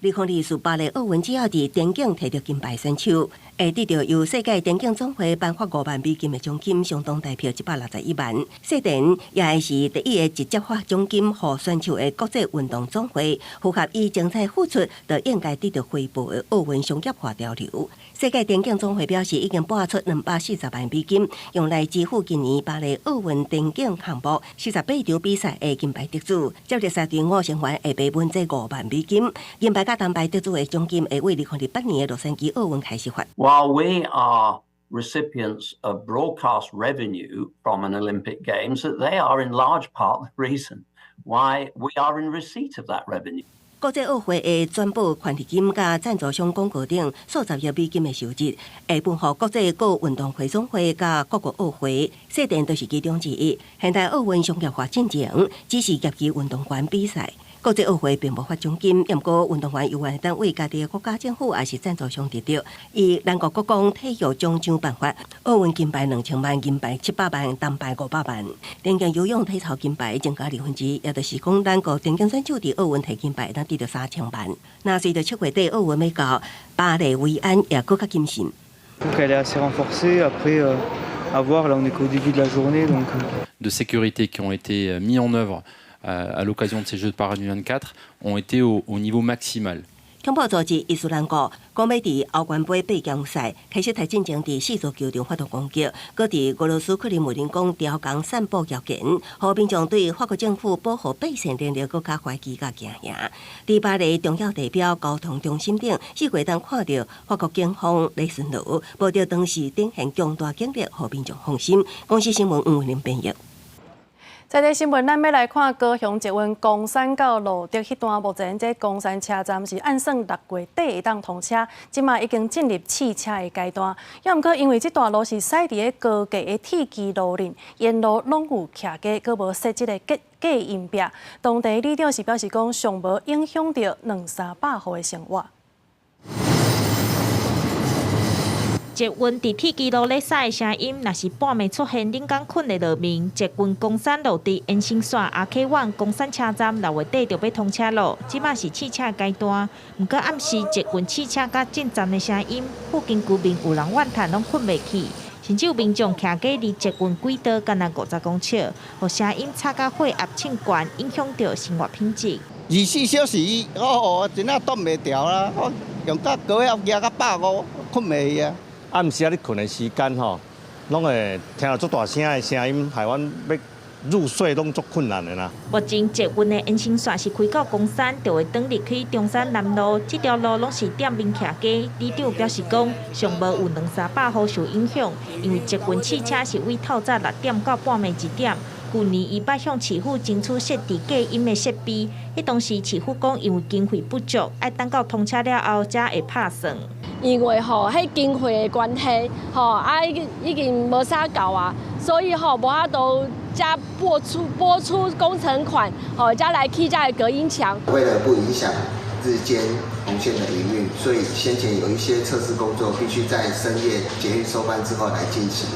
2024巴黎奧運，只要佇田徑提著金牌選手，會得著由世界田徑總會頒發5萬美金的獎金，相當台票161萬。世田也會是第一個直接發獎金予選手的國際運動總會，符合以精彩付出，就應該得著回報的奧運商業化潮流。世界田徑總會表示，已經撥出240萬美金，用來支付今年巴黎奧運田徑項目48場比賽的金牌得主。接力賽隊伍成員會被分這5萬美金，銀牌佮銅牌得主的獎金會為2028年的洛杉磯奧運開始發。 While we are recipients of broadcast revenue from an Olympic Games, that they are in large part the reason why we are in receipt of that revenue. 國際奧會會轉撥權利金佮贊助商廣告等數十億美金的收入，會分予國際各運動會總會佮各國奧會，世田就是其中之一。現代奧運商業化進程只是業餘運動員比賽。國際奧會並無發獎金，毋過運動員猶原會當為家己的國家政府抑是贊助商得著。以咱國國講體育獎章辦法，奧運金牌2000萬，銀牌700萬，銅牌500萬。田徑游泳體操金牌增加1/2，也就是講，咱國田徑選手佇奧運提金牌，當得著3000萬。那隨著7月底奧運欲到，巴黎維安也閣較謹慎。 Elle est assez renforcée. Après, à voir. Là, on est qu'au début de la journée, donc. De sécurité qui ont été mis en œuvre à l'occasion de ces Jeux de Paris 2024 ont été au niveau maximal. 恐怖組織伊斯蘭國講欲佇歐冠盃八強賽開始提進前，佇四座球場發動攻擊，閣佇俄羅斯克里姆林宮調工散布謠言，予民眾對法國政府保護百姓能力閣較懷疑佮驚嚇。佇巴黎重要地標交通中心頂，四會當看著法國警方咧巡邏，無著當時展現強大警力，予民眾放心。公視新聞黃文玲編譯。這個新聞，咱欲來看高雄捷運岡山到露德彼段，目前這岡山車站是按算6月底會當通車，這馬已經進入試車的階段。猶毋過因為這段路是駛佇咧高架的鐵支路頂，沿路攏有徛家，閣無設這個隔音壁。當地里長是表示講，上無影響著兩三百戶的生活。捷運佇鐵支路咧駛的聲音，若是半暝出現恁敢睏會落眠。捷運岡山露德延伸線阿 K 灣岡山車站6月底就欲通車囉，這馬是試車階段。毋過暗時捷運試車佮進站的聲音，附近居民有人怨嘆攏睏袂去，甚至有民眾徛家離捷運軌道干焦50公尺，予聲音吵甲血壓衝懸，影響著生活品質。24小時，哦，真正擋袂牢啦！我用甲高血壓壓甲150，睏袂去啊。暗時仔你睏的時間吼，攏會聽著足大聲的聲音，害阮欲入睡攏足困難的啦。目前捷運的延伸線是開到岡山，就會轉入去中山南路，這條路攏是店面徛家。里長表示講，上無有兩三百戶受影響，因為捷運試車是對透早6點到半暝1點。舊年伊捌向市府爭取設置隔音的設備，彼當時市府講因為經費不足，愛等到通車了後才會拍算。因為吼，彼經費的關係，吼啊已經無啥夠啊，所以吼無法度才撥出工程款，吼才來起這个隔音牆。為了不影響日間紅線的營運，所以先前有一些測試工作必須在深夜捷運收班之後來進行。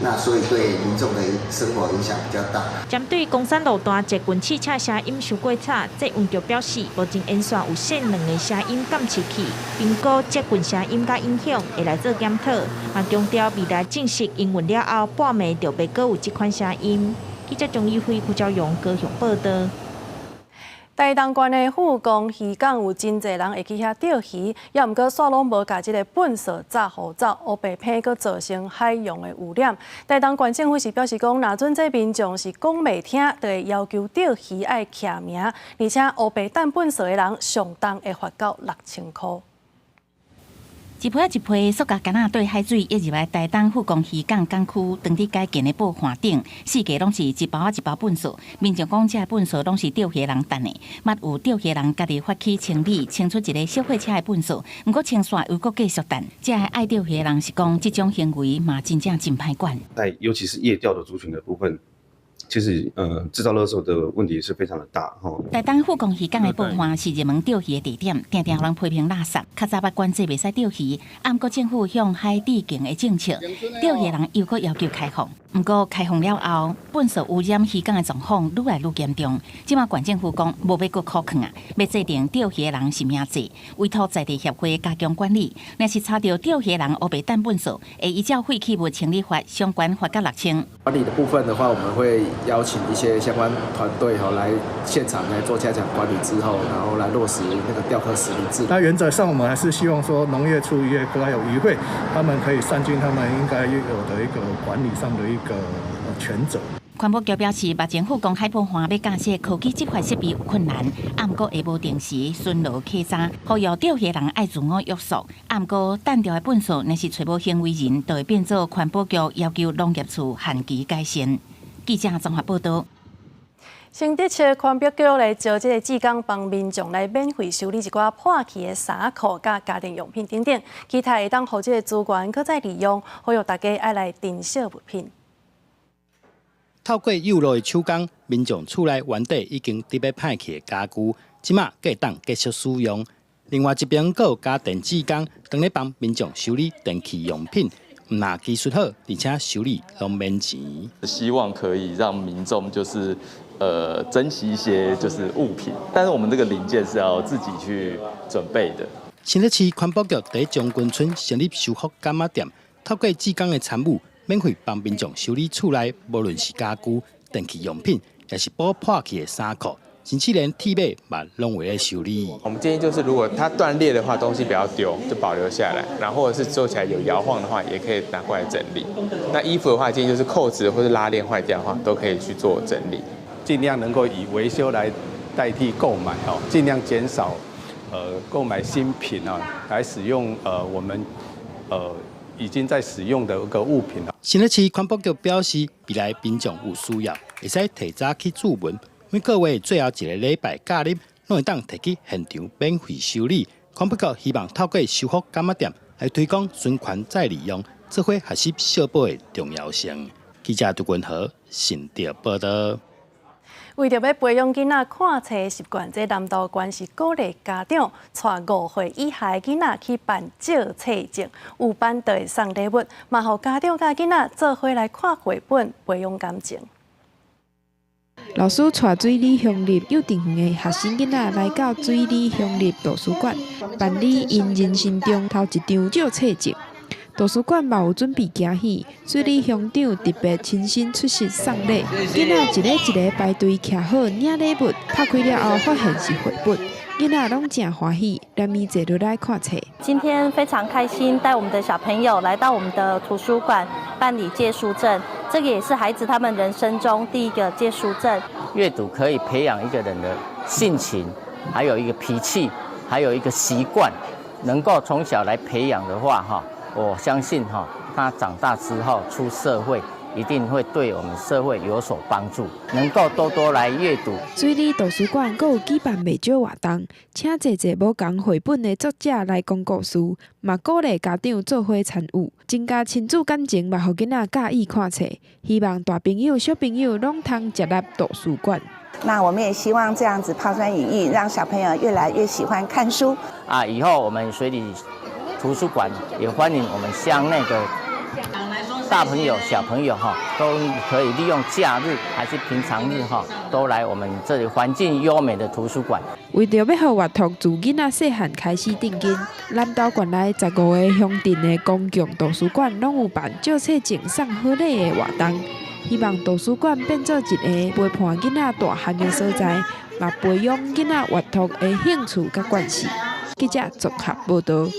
那所以對民眾的生活影響比較大。針對岡山路段捷運試車聲音傷過吵，捷運局表示，目前沿線有設兩个聲音監測器，評估捷運聲音佮影響，會來做檢討。嘛強調未來正式營運了後，半暝就袂閣有這款聲音。記者張怡輝、胡昭勇高雄報導。台東縣的富岡漁港有真濟人會去遐釣魚，也毋過煞攏無共這个糞埽炸予走，烏白騙閣造成海洋的污染。台東縣政府是表示講，若準這民眾是講袂聽，就會要求釣魚愛簽名，而且烏白擲糞埽的人上重會罰到6000箍。一批一批塑膠矸仔對海水溢入來台東富岡漁港港區，當佇改建的報岸頂，四界攏是一包仔一包糞埽。民眾講，這糞埽攏是釣魚人擲的，捌有釣魚人家己發起清理，清出一个小貨車的糞埽，毋過清煞又閣繼續擲。這个愛釣魚人是講，這種行為嘛真正真歹管。在尤其是夜釣的族群的部分。其實，製造垃圾的問題是非常的大，吼。台東富岡漁港的報岸是熱門釣魚的地點，定定予人批評垃圾。較早捌管制袂使釣魚，毋過政府向海致敬的政策，釣魚人又閣要求開放。毋過開放了後，糞埽污染漁港的狀況愈來愈嚴重。這馬縣政府講無欲閣苦囥啊，欲制定釣魚人實名制，委託在地協會加強管理。若是查著釣魚人烏白擲糞埽，會依照廢棄物清理法相關罰到6000。管理的部分的話，我們會邀請一些相關團隊吼來現場來做加強管理之後，然後來落實那個釣客實名制。那原則上，我們還是希望說農業處、漁業科還有漁會，他們可以善盡他們應該有的一個管理上的一個權責。環保局表示，目前富岡海報岸欲架設科技執法設備有困難，啊，毋過會無定時巡邏稽查，呼籲釣魚人愛自我約束。啊，毋過擲著的糞埽，若是揣無行為人，就會變做環保局要求農業處限期改善。記者綜合報導。新竹市環保局來招這个志工幫民眾來免費修理一寡破去的衫褲、佮家庭用品等等，其他會當予這个資源閣再利用，呼籲大家愛來珍惜物品。透過幼路的手工，民眾厝內原底已經佇欲歹去的家具，這馬閣會當繼續使用。另外一邊，閣有家電志工，當咧幫民眾修理電器用品，毋但技術好，而且修理攏免錢。希望可以讓民眾就是珍惜一些就是物品，但是我們這個零件是要自己去準備的。新竹市環保局佇將軍村成立修復柑仔店，透過志工的參與，免費幫民眾修理厝內，無論是家具、電器用品，抑是補破去的衫褲，甚至連鐵馬嘛攏會來修理。我們建議就是，如果它斷裂的話，東西不要丟，就保留下來。然後或者是做起來有搖晃的話，也可以拿過來整理。那衣服的話，建議就是扣子或者拉鏈壞掉的話，都可以去做整理。盡量能夠以維修來代替購買哦，盡量減少購買新品啊，來使用我們已經在使用的一個物品。新竹市環保局表示，未來民眾有需要，會使提早去註文，每個月最後一个禮拜假日，攏會當提去現場免費修理。環保局希望透過修復柑仔店來推廣循環再利用，做伙學習惜寶的重要性。記者杜君和新竹報導。為著欲培養囡仔看冊習慣，這南投縣是鼓勵家長帶5歲以下的囡仔去辦借冊證，有辦就會送禮物，嘛予家長佮囡仔做伙來看繪本，培養感情。老師帶水里鄉立幼稚園的學生囡仔來到水里鄉立圖書館，辦理𪜶人生中頭一張借冊證。圖書館嘛有準備驚喜，水里鄉長特別親身出席送禮，囡仔一个一个排隊徛好領禮物，拍開了後發現是繪本，囡仔攏誠歡喜，連連坐落來看冊。今天非常開心，帶我們的小朋友來到我們的圖書館，辦理借書證，這個也是孩子他們人生中第一個借書證。閱讀可以培養一個人的性情，還有一個脾氣，還有一個習慣，能夠從小來培養的話，哈，我相信哈，他長大之後出社會，一定會對我們社會有所幫助，能夠多多來閱讀。水里圖書館閣有舉辦賣書活動，請濟濟無仝繪本的作者來講故事，嘛鼓勵家長做伙參與，增加親子感情，嘛予囡仔佮意看冊。希望大朋友、小朋友攏通接納圖書館。那我們也希望這樣子拋磚引玉，讓小朋友越來越喜歡看書。啊，以後我們水里圖書館也歡迎我們鄉內的大朋友、小朋友哈，都可以利用假日還是平常日哈，都來我們這裡環境優美的圖書館。為著欲予閱讀自囡仔細漢開始植根，南投縣內15個鄉鎮的公共圖書館攏有辦借冊證送好禮的活動，希望圖書館變做一個陪伴囡仔大漢的所在，嘛培養囡仔閱讀的興趣佮慣勢。記者綜合報導。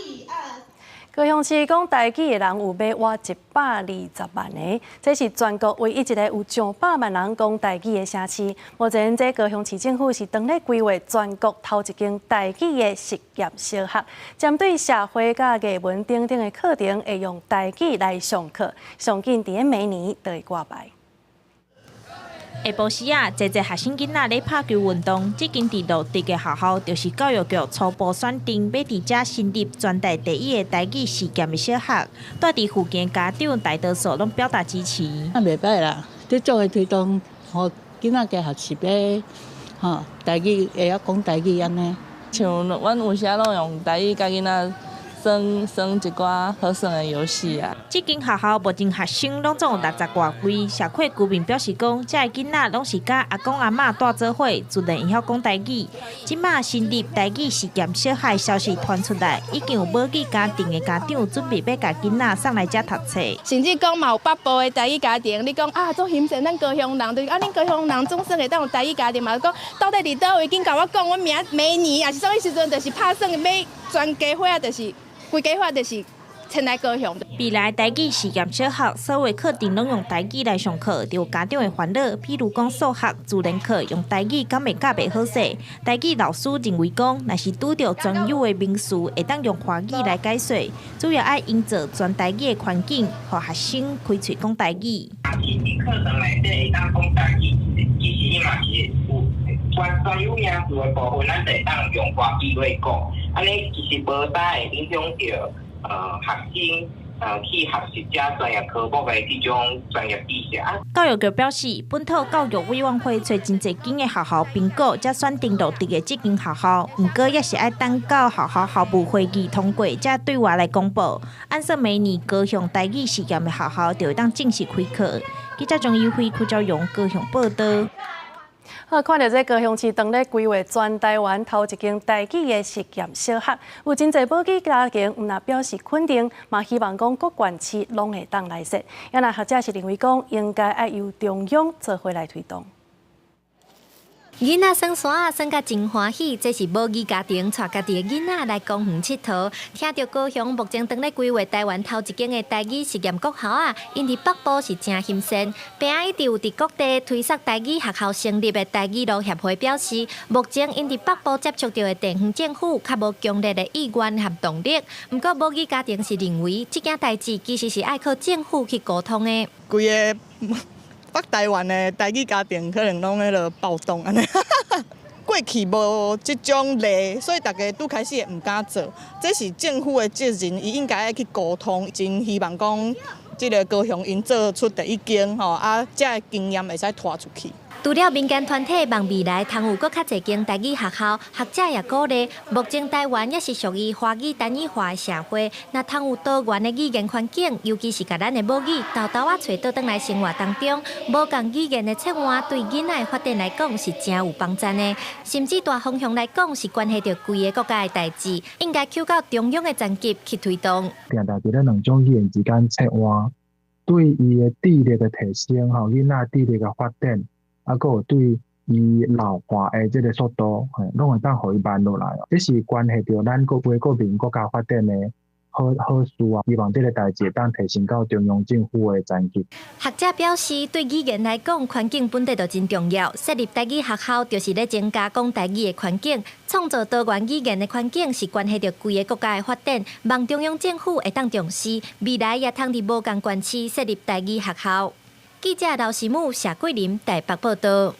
高雄市講台語的人有欲倚120萬个，這是全國唯一一个有上百萬人講台語的城市。目前，這高雄市政府是當咧規劃全國頭一間台語的實驗小學，針對社會佮藝文等等的課程，會用台語來上課。上緊佇咧明年就會掛牌。下晡時啊，濟濟學生囡仔咧拍球運動。這間佇落地的學校，就是教育局初步選定欲佇遮成立全台第一个台語實驗的小學。蹛佇附近家長大多數攏表達支持。啊，袂䆀啦，這做伙推動，予囡仔加學習咧，吼，台語會曉講台語按呢。像阮有時攏用台語共囡仔耍耍一寡好耍的遊戲啊。這間學校目前學生攏總有60外位，社區居民表示講，遮的囡仔攏是佮阿公阿嬤蹛做伙，自然會曉講台語。這馬成立台語實驗小學的消息傳出來，已經有母語家庭的家長準備欲共囡仔送來遮讀冊。甚至講嘛有北部的台語家庭，你講啊，足欣羨咱高雄人，就是啊，恁高雄人總算會當有台語家庭嘛。講到底佇佗位，緊共我講，阮明明年抑是啥物時陣，就是拍算欲全家伙仔，就是規家伙就是遷來高雄。未來台語實驗小學所有課程攏用台語來上課，就有家長的煩惱。譬如講數學、自然課用台語敢會教袂好勢？台語老師認為講，若是拄著專有的名詞，會當用華語來解說，主要愛營造全台語的環境，予學生開喙講台語。佇課程內底會當講台語，其實伊嘛是有專有名詞的部分，咱就會當用華語來講。按呢其實無啥會影響著學生去學習遮專業科目的這種專業知識啊。教育局表示，本土教育委員會揣真濟間的學校評估，才選定落地的這間學校。毋過，猶是愛等到學校校務會議通過，才對外來公布。按算明年高雄台語實驗的學校就會當正式開課。記者張友輝、柯昭榮高雄報導。好，看著這高雄市當咧規劃全台灣頭一間台語的實驗小學，有真濟母語家庭毋但表示肯定，嘛希望講各縣市攏會當來設。也若學者是認為講，應該愛由中央做伙來推動。囡仔耍沙仔耍甲真歡喜，這是母語家庭帶家己的囡仔來公園𨑨迌。聽著高雄目前當咧規劃台灣頭一間的台語實驗國校仔，𪜶佇北部是誠欣羨。邊仔一直有佇各地推捒台語學校成立的台語路協會表示，目前𪜶佇北部接觸著的地方政府較無強烈的意願和動力。毋過母語家庭是認為，這件代誌其實是愛靠政府去溝通的。規个北台灣的台語家庭可能攏彼落暴動按呢，過去無這種例，所以大家拄開始會毋敢做。這是政府的責任，伊應該愛去溝通。真希望講，這个高雄𪜶做出第一間吼，啊，這个經驗會使帶出去。除了民間團體望未來通有閣較濟間台語學校，學者也鼓勵。目前台灣猶是屬於華語單一化的社會，若通有多元的語言環境，尤其是共咱的母語沓沓仔揣倒轉來生活當中，無仝語言的切換對囡仔的發展來講是誠有幫助的。甚至大方向來講是關係著規个國家的代誌，應該扣到中央的層級去推動。定定佇咧兩種語言之間切換，對伊的智力的提升，吼，囡仔智力的發展。啊，閣有對伊老化的這个速度，嘿，攏會當予伊慢落來哦。這是關係著咱國家國民國家發展的好好事啊！希望這个代誌會當提升到中央政府的層級。學者表示，對語言來講，環境本底就真重要。設立台語學校，就是咧增加講台語的環境，創造多元語言的環境，是關係著規个國家的發展。望中央政府會當重視，未來也通佇無仝縣市設立台語學校。記者劉時武、謝桂林台北報導。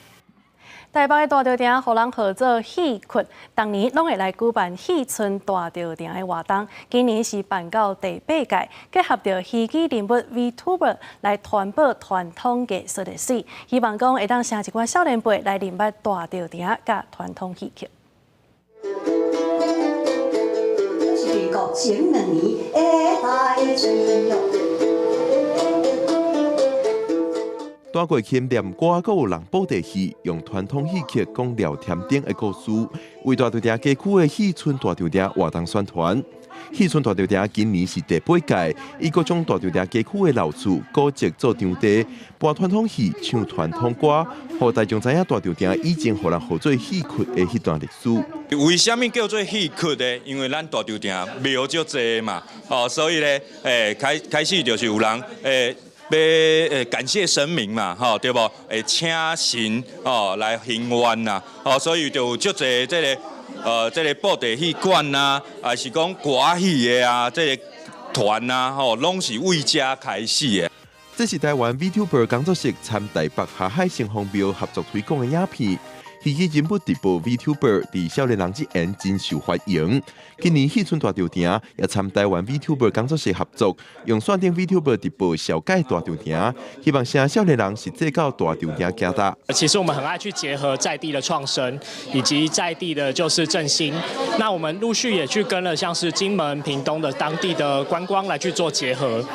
台北的大稻埕予人號做戲曲，逐年攏會來舉辦戲村大稻埕的活動。今年是辦到第八屆，結合著虛擬人物 VTuber 來傳播傳統藝術歷史，希望講會當請一寡少年輩來認捌大稻埕佮傳統戲曲。是民國前兩年的代誌喲。大過琴念歌，閣有人布袋戲，用傳統戲曲講廖添丁的故事，為大稻埕街區的戲村大稻埕活動宣傳。戲村大稻埕今年是第八屆，以各種大稻埕街區的老厝古蹟做場地，播傳統戲、唱傳統歌，予大眾知影大稻埕以前予人號做戲曲的彼段歷史。為啥物叫做戲曲呢？因為咱大稻埕廟足濟嘛，哦，所以咧，開始就是有人欲感謝神明嘛，吼，對無？會請神哦來行願啦，哦，所以就有足濟這個布袋戲館啊，還是講歌戲的啊，這個團啊，吼，攏是為遮開始的。這是台灣 VTuber 工作室參台北霞海城隍廟合作推廣的影片。虛擬人物直播 VTuber 佇少年人之間真受歡迎。今年戲村大稻埕也參台灣 VTuber 工作室合作，用線頂 VTuber 直播紹介大稻埕，希望請少年人實際到大稻埕行踏。其實我們很愛去結合在地的創生，以及在地的就是振興。那我們陸續也去跟了像是金門、屏東的當地的觀光來去做結合。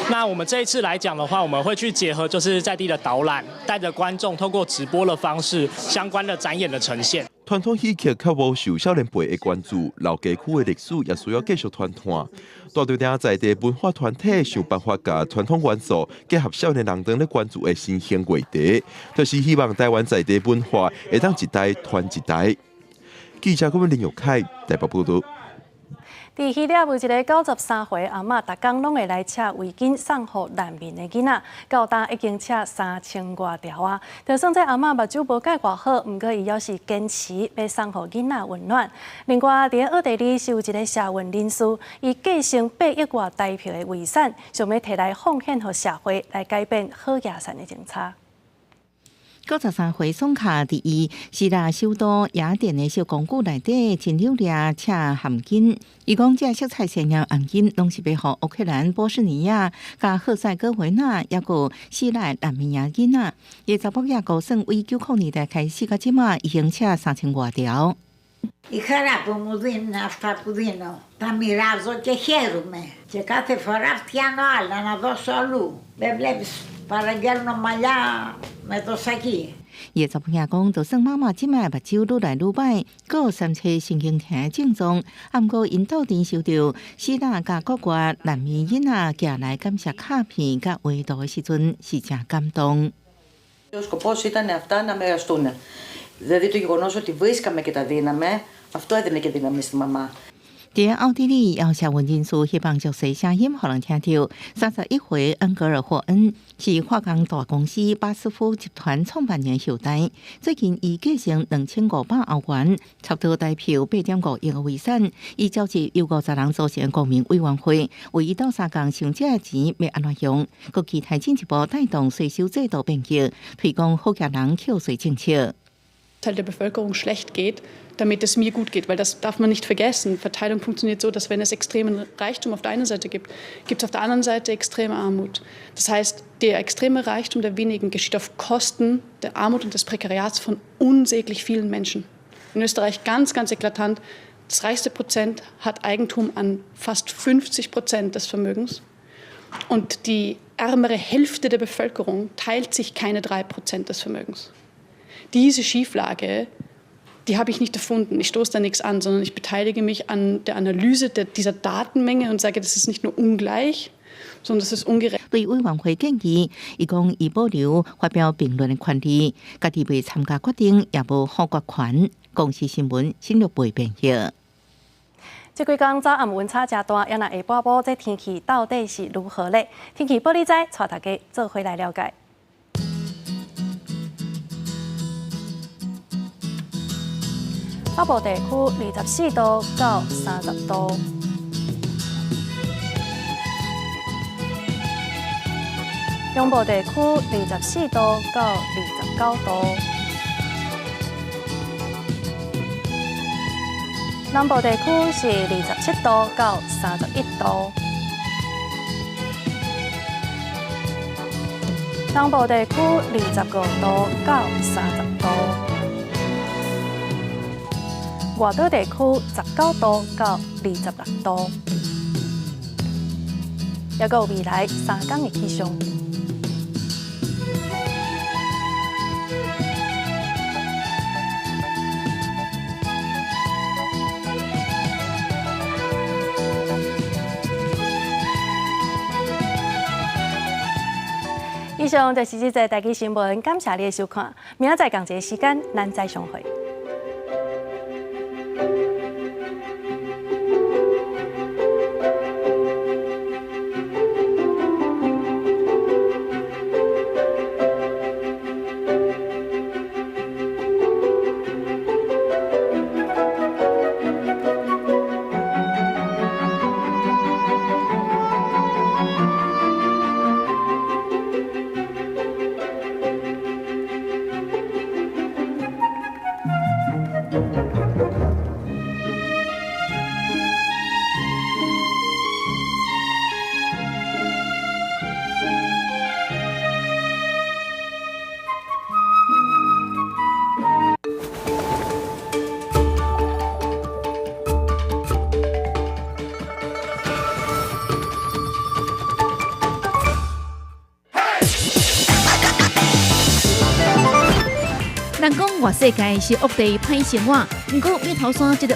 那我們這一次來講的話，我們會去結合就是在地的導覽，帶着觀眾透過直播的方式，相關的展演的呈現。傳統戲曲較無受少年輩的關注，老街區的歷史也需要繼續傳傳。大稻埕在地文化團體想辦法共傳統元素結合少年人當咧關注的新興話題，就是希望台灣在地文化會當一代傳一代。記者郭林玉凱台北報導。佇希臘有一个93歲阿嬤，逐工攏會來車圍巾送予難民的囡仔，到今已經車3000外條啊！就算這阿嬤目睭無蓋偌好，毋過伊猶是堅持欲送予囡仔溫暖。另外，佇奧地利是有一个社運人士，伊繼承8億外台幣的遺產，想欲提來奉獻予社會，來改變好野善的政策。 93歲宋卡佇伊希臘首都雅典的小公寓內底，真努力車頷巾。伊講，這色彩鮮豔頷巾，攏是欲予烏克蘭、波斯尼亞、佮赫塞哥維納，抑閣希臘難民營囡仔。伊查某囝高算為1900年代開始到這馬，已經車3000外條。 Η χαρά που μου δίνουν αυτά που δίνω, τα μοιράζω και χαίρομαι. Και κάθε φορά φτιάνω άλλα να δώσω αλλού. Δεν βλέπεις, παραγγέλνω μαλλιά με το σακί. 伊查某囝講，就算媽媽這擺目睭愈來愈䆀，閣有三叉神經痛的症狀，毋過𪜶鬥陣收著希臘佮國外難民囡仔寄來感謝卡片佮畫圖的時陣，是誠感動。 Ο σκοπός ήταν αυτά να μοιραστούν. Δηλαδή το γεγονός ότι βρίσκαμε και τα δίναμε, αυτό έδινε και δύναμη στη μαμά. 佇奧地利，有社運人士希望弱勢聲音予人聽著。31歲恩格爾霍恩是化工大公司巴斯夫集團創辦人後代。最近，伊繼承2500歐元，差不多台幣8.5億的遺產。伊召集由50人組成公民委員會，為伊鬥相共想這个錢欲按怎用，閣期待進一步帶動稅收制度變革，推廣好額人扣稅政策。 Teil der Bevölkerung schlecht geht, damit es mir gut geht, weil das darf man nicht vergessen. Verteilung funktioniert so, dass wenn es extremen Reichtum auf der einen Seite gibt, gibt es auf der anderen Seite extreme Armut. Das heißt, der extreme Reichtum der wenigen geschieht auf Kosten der Armut und des Prekariats von unsäglich vielen Menschen. In Österreich ganz, ganz eklatant. Das reichste Prozent hat Eigentum an fast 50% des Vermögens. Und die ärmere Hälfte der Bevölkerung teilt sich keine 3% des Vermögens. Diese Schieflage, die habe ich nicht erfunden. Ich stoße da nichts an, sondern ich beteilige mich an der Analyse dieser Datenmenge und sage, das ist nicht nur ungleich, sondern das ist ungerecht. 對委員會建議，伊講伊保留發表評論的權利，家己袂參加決定，也無否決權。公視新聞新錄背編譯。這幾工早暗溫差誠大，猶若下半晡這天氣到底是如何咧？天氣報你知，帶大家做伙來了解。北部地區24度到30度，中部地區24度到29度，南部地區是27度到31度，東部地區25度到30度。外島地區19度到26度，猶閣有未來3工的氣象。以上就是這節台語新聞，感謝你的收看。明仔載仝一个時間，咱再相會。人講外世界是惡地歹生活，毋過月頭山這个。